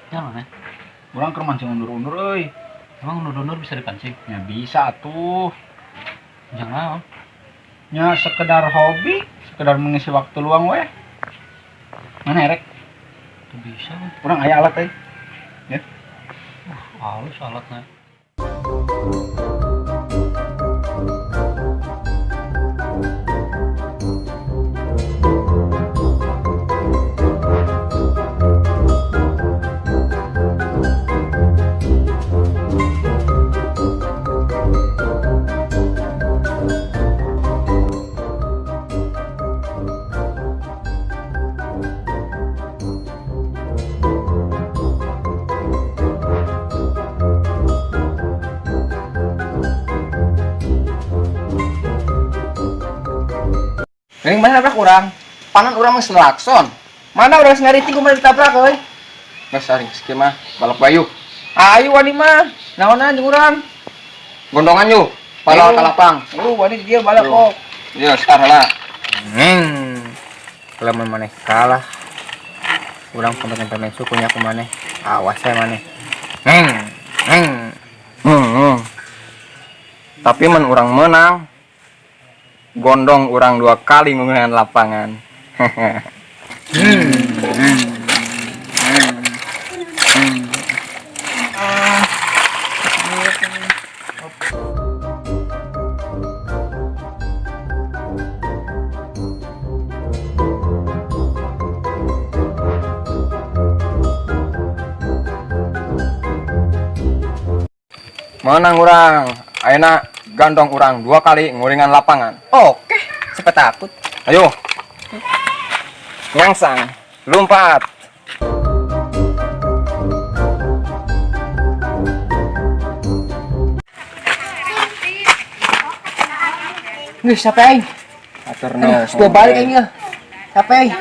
Ya mana? Urang keur mancing undur-undur euy. Emang undur-undur bisa dipancing? Ya bisa atuh. Jangan. Nya sekedar hobi, sekedar mengisi waktu luang weh. Mana erek? Tuh bisa. Urang aya alat euy. Ya. Halus alatnya. Geuning mana nabrak urang? Panan urang mah selakson. Mana urang ngariting kumaha ditabrak euy? Geus saring geus mah balap bayu. Ayo wani mah. Naonan jeung urang? Gondongan yuk. Balap Ayo. ka lapang. Wani dia balap kok. Yo, start lah. Ngeng. Lamun maneh kalah. Urang pemain-pemain sukunya ku maneh. Awas saya maneh. Ngeng. Ngeng. Tapi mun urang menang, gondong urang 2 kali menggunakan lapangan. Menang urang, ayeuna gandong urang 2 kali nguringan lapangan. Oke, siapa takut? Ayo. Nyangsang, lompat. Geus capek aing. Atur Aduh, geus 2 balik aing ya. Capek aing.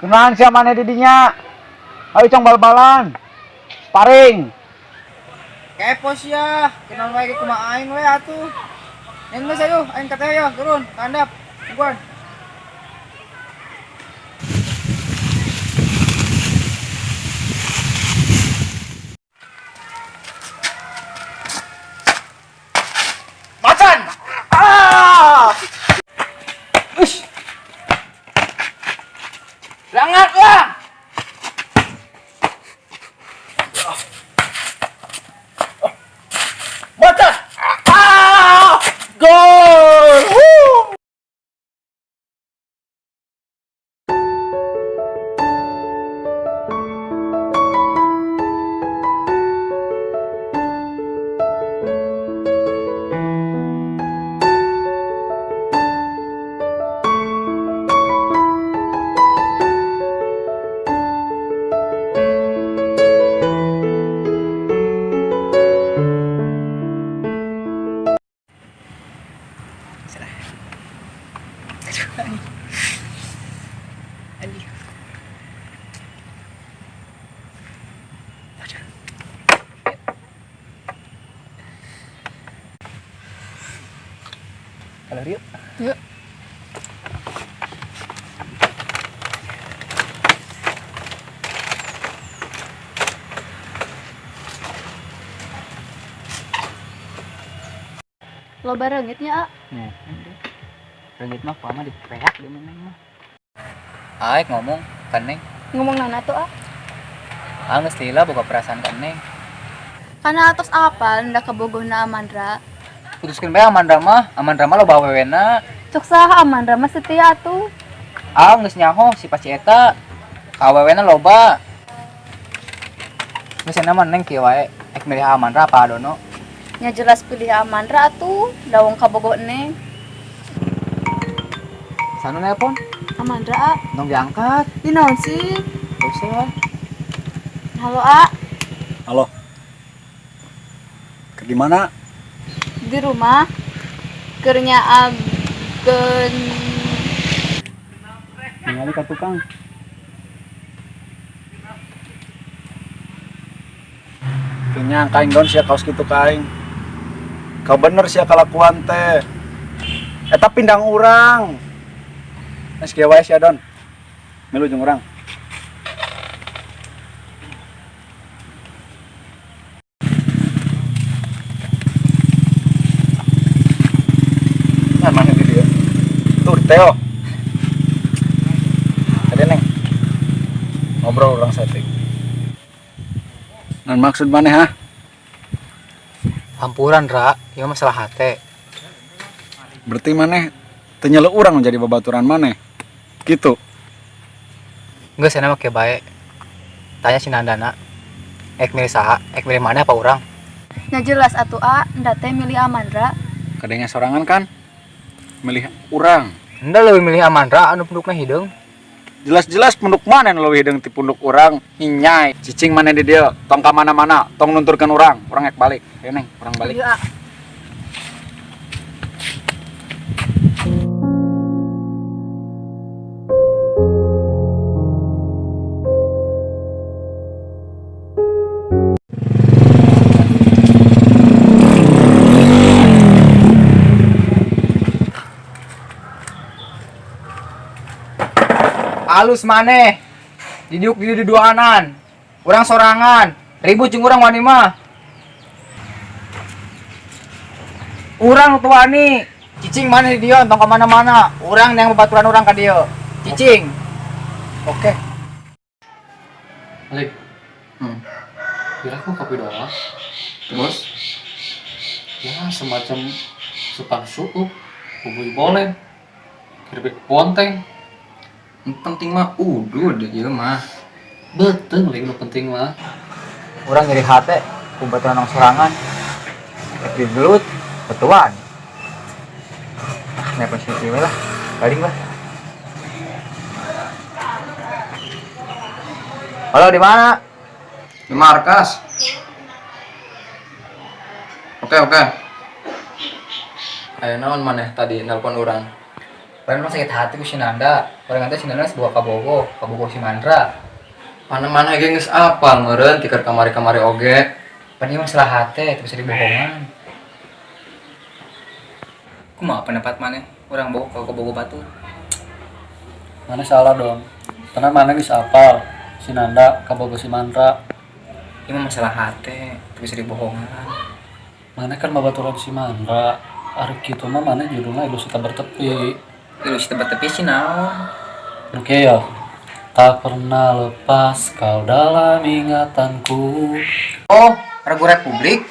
Kenalan siapa maneh di dinya? Ayo cong bal-balan. Sparring. Kepo sia, kenal wae kumaha aing we atuh. Neng geus ayo, aing ka teh yo, turun, ka handap. Tungguan. Macan. Ah! Ush. Langat lah. Macan. Ah! Gol! Woo! Kalau yuk. Yuk. Loba reungitnya, A. Nih. Reungit mah kumaha dipeak di mana mah. Aek ngomong ka Neng. Ngomong nana tuh, A? A geus lila boga perasaan ka Neng. Kana atos apal nda kabogohna Amandra. Putuskeun bae Amandra mah, Amandra mah loba awewena. Cok saha Amandra mah setia atuh. A geus nyaho si paci eta. Ka awewena loba. Geus enak mah Neng kieu wae, ek milih Amandra apa Adono? Nya jelas pilih Amandra atuh, da wong kabogoh Neng. Sana nelpon? Amandra, A. Tong diangkat. Di naon sih? Gak usah. Halo, A. Halo. Ke gimana? Di rumah. Kernya agen. Ningali ka tukang. Teu nyangka aing, Don, sia kaos kitu ka aing. Kau bener sia kalakuan teh. Eta pindang urang. Geus kieu wae sia, Don. Milu jeung urang. Nah, mana di dia? Tuh, Teo. Tadi neng ngobrol urang saeutik. Nah, maksud mana ha? Hampuran, Ra, ieu masalah hate. Berarti maneh teu nyeluk urang menjadi babaturan maneh. Gitu. Geus cenah mah kieu bae. Tanya si Nandana. Ek milih saha? Ek milih maneh apa urang? Nya jelas atuh A, nda teh milih Amandra. Kadangnya sorangan kan milih urang. Enda leuwih milih Amandra anu pundukna hideung. Jelas-jelas punduk maneh nu leuwih hideung ti punduk urang. Hinyai, cicing maneh di dieu, tong ka mana-mana, tong nunturkeun urang. Urang ek balik. Ayo neng, urang balik. Iya, A. Alus maneh. Didiuk di duaanan. Urang sorangan. Ribut jeung urang wani mah. Urang nu wani. Cicing maneh di dieu tong ka mana-mana. Urang yang babaturan urang ka dieu. Cicing. Oke. Alik. Hmm. Kira aku kopi doang. Terus? Ya semacam supang suup, bubui bolen, keripik ponteng. Yang penting mah udud ieu mah. Betul, lik nu penting mah. Urang nyeri hate ku baturan urang sorangan. Rek digelut, betuan. Ah, nepon si ieu lah. Balik lah. Halo, di mana? Di markas. Oke, oke. Ayo naon maneh tadi nelpon urang? Padahal mah sakit hati ku si Nanda. Orang nanti si Nanda sebuah kabogo, kabogo si Mandra. Mana-mana ge geus apal meureun tikar kamari-kamari oge. Pan ieu masalah hate, teu bisa dibohongan. Kumaha pendapat maneh? Urang bogo ka kabogo batur. Mana salah dong. Karena mana geus apal si Nanda kabogo si Mandra. Ieu mah masalah hate, teu bisa dibohongan. Mana kan babaturan si Mandra. Ari kitu mah mana judulna ilusi tak bertepi. Ilusi tak bertepi sih naon? Oke ya. Tak pernah lepas kau dalam ingatanku. Oh, Ragu Republik.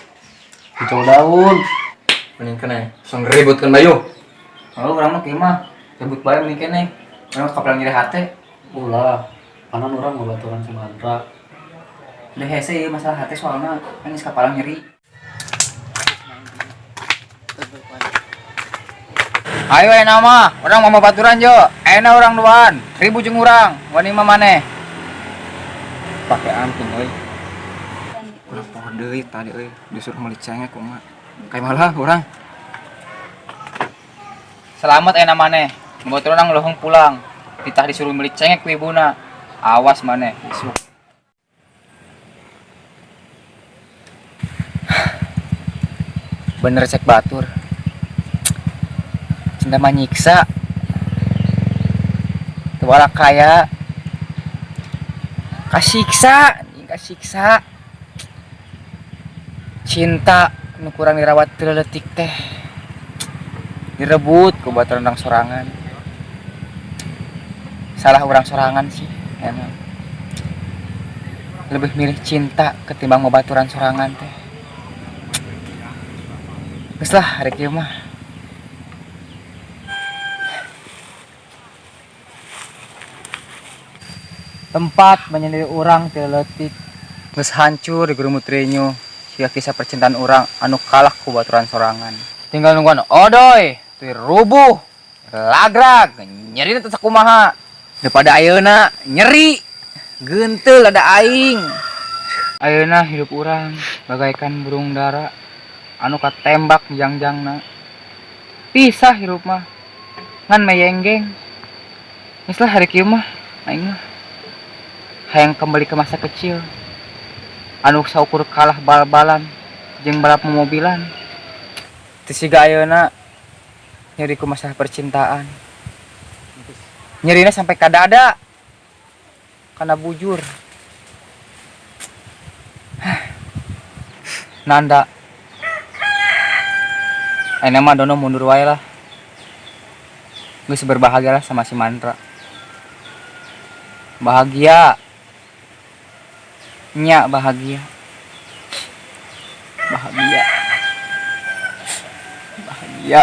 Hijau daun. Mending kene, langsung ributkeun Bayu. Oh, urang mah kieu mah ribut bae mending kene. Urang mah kapalang nyeri hate. Ulah, panan urang babaturan si Mandra. Udah hese ieu masalah hate soalna kan geus kapalang nyeri. Ayo enak mah, urang mau babaturan jo. Enak urang duaan, ribut jeung urang, wani mah maneh. Pake anting euy. Urang poho deui tadi euy, disuruh meuli cengek kumaha. Kayak malah urang. Selamat enak maneh. Babaturan urang lohong pulang. Ditah disuruh meuli cengek ku ibuna. Awas maneh, isuk. Bener cek batur. Cinta mah nyiksa. Teu kaya. Kasiksa, anjing kasiksa. Cinta nu kurang dirawat teu leutik teh. Direbut ku baturan urang sorangan. Salah urang sorangan sih emang. Lebih milih cinta ketimbang babaturan sorangan teh. Geus lah rek ieu mah. Tempat menyendiri urang teu leutik. Geus hancur digerumut rinyuh. Sia kisah percintaan urang anu kalah ku baturan sorangan. Tinggal nungguan odoy, teu rubuh, lagrag, nyeri teh sakumaha. Daripada ayeuna nyeri, geunteul ada aing. Ayeuna hidup urang bagaikan burung dara anu katembak jangjangna. Pisah hirup mah ngan meyenggeng. Geus lah hari kieu mah aing mah hayang kembali ke masa kecil. Anu saukur kalah bal-balan jeung balap mobilan. Teu siga ayeuna nyeri ku masalah percintaan. Nyerina sampai ka dada. Kana bujur. Nanda. Ayeuna mah Dono mundur wae lah. Geus berbahagia lah sama si Mandra. Bahagia. Nya bahagia. Bahagia. Bahagia.